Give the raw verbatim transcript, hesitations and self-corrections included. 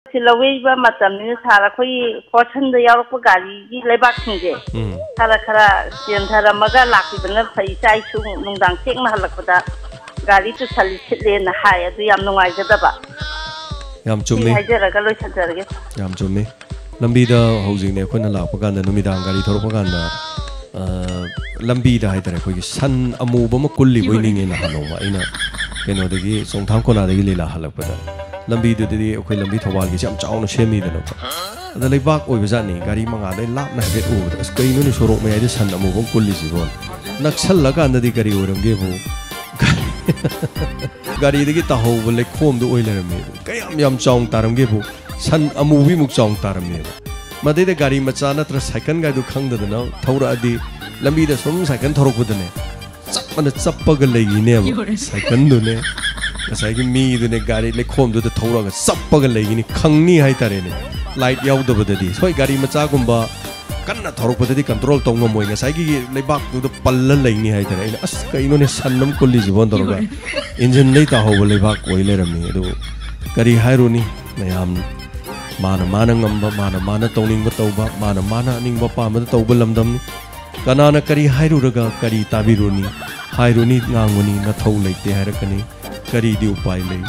ꯁꯤ ꯂꯧꯕꯤꯕ ꯃꯇꯝꯅꯤꯅ ꯁꯥꯔ, ꯑꯩꯈꯣꯏꯒꯤ ꯐꯣꯔꯁꯟꯗ ꯌꯥꯎꯔꯛꯄ ꯒꯥꯔꯤꯒꯤ ꯂꯩꯕꯥꯛꯁꯤꯡꯁꯦ ꯎꯝ꯫ ꯈꯔ ꯈꯔ ꯆꯦꯟꯊꯔꯝꯃꯒ ꯂꯥꯛꯄꯤꯕꯅ ꯐꯩ꯫ ꯏꯆꯥ ꯏꯁꯨ ꯅꯨꯡꯗꯥꯡ ꯊꯦꯡꯅ ꯍꯜꯂꯛꯄꯗ ꯒꯥꯔꯤ ꯇꯨꯁꯜꯂꯤ ꯁꯤꯠꯂꯦꯅ ꯍꯥꯏ꯫ ꯑꯗꯨ ꯌꯥꯝ ꯅꯨꯡꯉꯥꯏꯖꯗꯕ꯫ ꯌꯥꯝ ꯁꯤ ꯆꯨꯝꯃꯤ꯫ ꯍꯥꯏꯖꯔꯒ ꯂꯣꯏꯁꯤꯟꯖꯔꯒꯦ꯫ ꯌꯥꯝ ꯆꯨꯝꯃꯤ꯫ ꯂꯝꯕꯤꯗ ꯍꯧꯖꯤꯛꯅꯦ ꯑꯩꯈꯣꯏꯅ ꯂꯥꯛꯄ ꯀꯥꯟꯗ, ꯅꯨꯃꯤꯗꯥꯡ ꯒꯥꯔꯤ ꯊꯧꯔꯛꯄ ꯀꯥꯟꯗ, ꯑ, ꯂꯝꯕꯤꯗ ꯍꯥꯏꯇꯥꯔꯦ, ꯑꯩꯈꯣꯏꯒꯤ ꯁꯟ ꯑꯃꯨꯕ ꯑꯃ ꯀꯨꯜꯂꯤꯕꯣꯏ ꯅꯤꯡꯉꯦ ꯅꯍꯥꯟ ꯅꯣꯡꯃ ꯑꯩꯅ ꯀꯩꯅꯣꯗꯒꯤ, ꯆꯣꯡꯊꯥꯝ ꯀꯣꯅꯥꯗꯒꯤ ꯂꯤꯂꯥ ꯍꯜꯂꯛꯄꯗ꯫ ꯂꯝꯕꯤꯗꯨꯗꯗꯤ ꯑꯩꯈꯣꯏ ꯂꯝꯕꯤ ꯊꯧꯕꯥꯜꯒꯤꯁꯦ ꯌꯥꯝ ꯆꯥꯎꯅ ꯁꯦꯝꯃꯤꯗꯅꯀꯣ꯫ ꯑꯗ ꯂꯩꯕꯥꯛ ꯑꯣꯏꯕꯖꯥꯠꯅꯤ꯫ ꯒꯥꯔꯤ ꯃꯉꯥꯗꯩ ꯂꯥꯞꯅ ꯍꯥꯏꯐꯦꯠ ꯎꯕꯗ, "ꯑꯁ, ꯀꯩꯅꯣꯅꯦ ꯁꯣꯔꯣꯛ ꯃꯌꯥꯏꯗ ꯁꯟ ꯑꯃꯨꯕ ꯑꯃ ꯀꯨꯜꯂꯤꯁꯤꯕꯣ?" ꯅꯛꯁꯜꯂꯀꯥꯟꯗꯗꯤ ꯀꯔꯤ ꯑꯣꯏꯔꯝꯒꯦꯕꯨ, ꯒꯥꯔꯤꯗꯒꯤ ꯇꯥꯍꯧꯕ ꯂꯩꯈꯣꯝꯗꯨ ꯑꯣꯏ ꯂꯩꯔꯝꯃꯦ꯫ ꯀꯌꯥꯝ ꯌꯥꯝ ꯆꯥꯎꯅ ꯇꯥꯔꯝꯒꯦꯕꯨ, ꯁꯟ ꯑꯃꯨꯕꯤꯃꯨꯛ ꯆꯥꯎꯅ ꯇꯥꯔꯝꯃꯦꯕ꯫ ꯃꯗꯩꯗ ꯒꯥꯔꯤ ꯃꯆꯥ ꯅꯠꯇ꯭ꯔ ꯁꯥꯏꯀꯜꯒꯥꯏꯗꯨ ꯈꯪꯗꯗꯅ ꯊꯧꯔꯛꯑꯗꯤ, ꯂꯝꯕꯤꯗ ꯁꯨꯝ ꯁꯥꯏꯀꯜ ꯊꯧꯔꯛꯄꯗꯅꯦ, ꯆꯞ ꯃꯥꯟꯅ ꯆꯞꯄꯒ ꯂꯩꯈꯤꯅꯦꯕ꯫ ꯁꯥꯏꯀꯜꯗꯨꯅꯦ, ꯉꯁꯥꯏꯒꯤ ꯃꯤꯗꯨꯅꯦ, ꯒꯥꯔꯤ ꯂꯩꯈꯣꯝꯗꯨꯗ ꯊꯧꯔꯛꯑꯒ ꯆꯞꯄꯒ ꯂꯩꯈꯤꯅꯤ, ꯈꯪꯅꯤ ꯍꯥꯏꯇꯥꯔꯦꯅꯦ꯫ ꯂꯥꯏꯠ ꯌꯥꯎꯗꯕꯗꯗꯤ꯫ ꯍꯣꯏ, ꯒꯥꯔꯤ ꯃꯆꯥꯒꯨꯝꯕ ꯀꯟꯅ ꯊꯧꯔꯛꯄꯗꯗꯤ ꯀꯟꯇ꯭ꯔꯣꯜ ꯇꯧ ꯉꯝꯃꯣꯏ, ꯉꯁꯥꯏꯒꯤ ꯂꯩꯕꯥꯛꯇꯨꯗ ꯄꯜꯂ ꯂꯩꯅꯤ ꯍꯥꯏꯇꯥꯔꯦ꯫ ꯑꯩꯅ, "ꯑꯁ, ꯀꯩꯅꯣꯅꯦ, ꯁꯟ ꯑꯃ ꯀꯨꯜꯂꯤꯁꯤꯕꯣ?" ꯇꯧꯔꯒ ꯏꯟꯖꯤꯟꯗꯩ ꯇꯥꯍꯧꯕ ꯂꯩꯕꯥꯛ ꯑꯣꯏ ꯂꯩꯔꯝꯃꯤ꯫ ꯑꯗꯨ ꯀꯔꯤ ꯍꯥꯏꯔꯨꯅꯤ, ꯃꯌꯥꯝ ꯃꯥꯅ ꯃꯥꯅ ꯉꯝꯕ, ꯃꯥꯅ ꯃꯥꯅ ꯇꯧꯅꯤꯡꯕ ꯇꯧꯕ, ꯃꯥꯅ ꯃꯥꯅ ꯑꯅꯤꯡꯕ ꯑꯄꯥꯝꯕꯗ ꯇꯧꯕ ꯂꯝꯗꯝꯅꯤ꯫ ꯀꯅꯥꯅ ꯀꯔꯤ ꯍꯥꯏꯔꯨꯔꯒ ꯀꯔꯤ ꯇꯥꯕꯤꯔꯨꯅꯤ? ꯍꯥꯏꯔꯨꯅꯤ, ꯉꯥꯡꯉꯨꯅꯤ, ꯅꯊꯧ ꯂꯩꯇꯦ ꯍꯥꯏꯔꯛꯀꯅꯤ꯫ ꯀꯔꯤꯗꯤ ꯎꯄꯥꯏ ꯂꯩ?